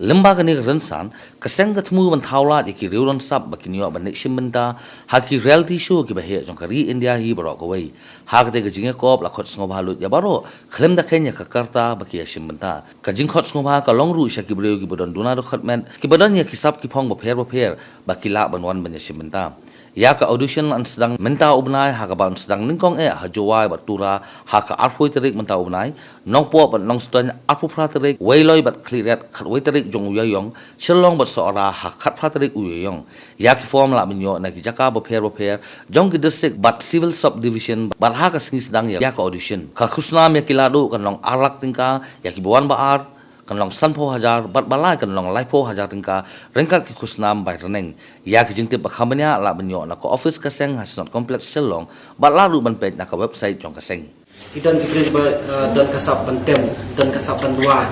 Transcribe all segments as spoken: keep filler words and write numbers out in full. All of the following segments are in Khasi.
Lyngba kane ka rynsan, ka seng ka thmu ban thaw lad ïa ki riew don sap ba kin ïoh ban leit shim bynta ha ki reality show kiba heh jong ka ri India hi baroh kawei. Ha katei ka jingïakop la khot sngewbha lut ïa baroh khlem da kheiñ ïa ka karta ba ki ïa shim bynta. Ka jingkhot sngewbha ka long ruh sha ki briew kiba don duna dkhot met, kiba don ïa ki sap ki phong bapher bapher ba ki lah ban wan ban ïa shim bynta. Ïa ka audition yn sdang mynta u bnai ha kaba yn sdang nyngkong eh ha Jowai bad Tura ha ka arphew tarik mynta u bnai, Nongpoh bad Nongstoiñ arphew phra tarik, Weiloi bad Khliehriat khatwei tarik jong u Ïaïong, Shillong bad Sohra ha khatphra tarik u Ïaïong. Ïa ki form lah ban ïoh na ki jaka bapher bapher jong ki district bad civil subdivision bad ha ka sngi sdang ïa ka audition. Ka khusnam ïa ki lahduh kan long ar lak tyngka, ïa kiba wan ba ar kan long sanphew hajar bad ba lai kan long laiphew hajar tyngka ryngkat ki khusnam bai rneng. Ïa ki jingtip ba kham bniah lah ban ïoh na ka office ka seng ha Synod Complex Shillong bad lah ruh ban peit na ka website jong ka seng. Ki don ki briew ba, eh, don ka sap ban tem, don ka sap ban duwai,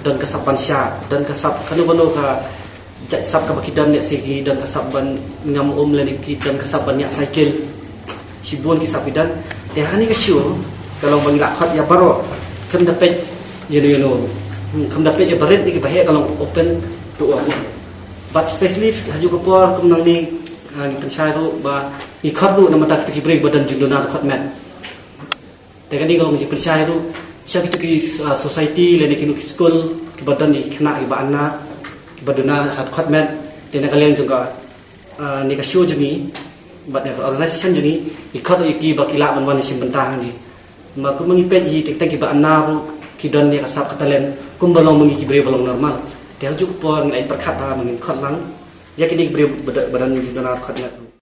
don ka sap ban shah, don ka sap kano kano ka jait sap kaba ki don, lehse ki don ka sap ban ngam um lane ki don ka sap ban ñiah cycle. Shibun ki sap ki don. Te ha kane ka show ka long ba ngi la khot ïa baroh, khlem da peit ïano ïano. Hmm, khlem da peit ïa barit ne ki baheh, ka long open to all. But specially ha kajuh ka por kum nangne, ah, ngi pynshai ruh ba ngi khot ruh na bynta kito ki briew ba don jingduna dkhot met. Te kane ka long jingpynshai ruh sha kito ki, ah, society lane kino ki skul kiba don ïa ki khynnah kiba ana, kiba duna ha dkhot met. Te na ka liang jong ka, ah, ne ka show jong ngi bad ne ka organisation jong ngi, ngi khot ïa ki ba ki lah ban wan shim bynta hangne. Namar kumba ngi peit hi, teng teng kiba ana ruh ki don ïa ka sap ka talent kumba long ma ngi ki briew ba long normal. Te ha kajuh ka por ngi la ïa pyrkhat ba ma ngin khot lang ïa kine ki briew ba don, ba don jingduna dkhot met.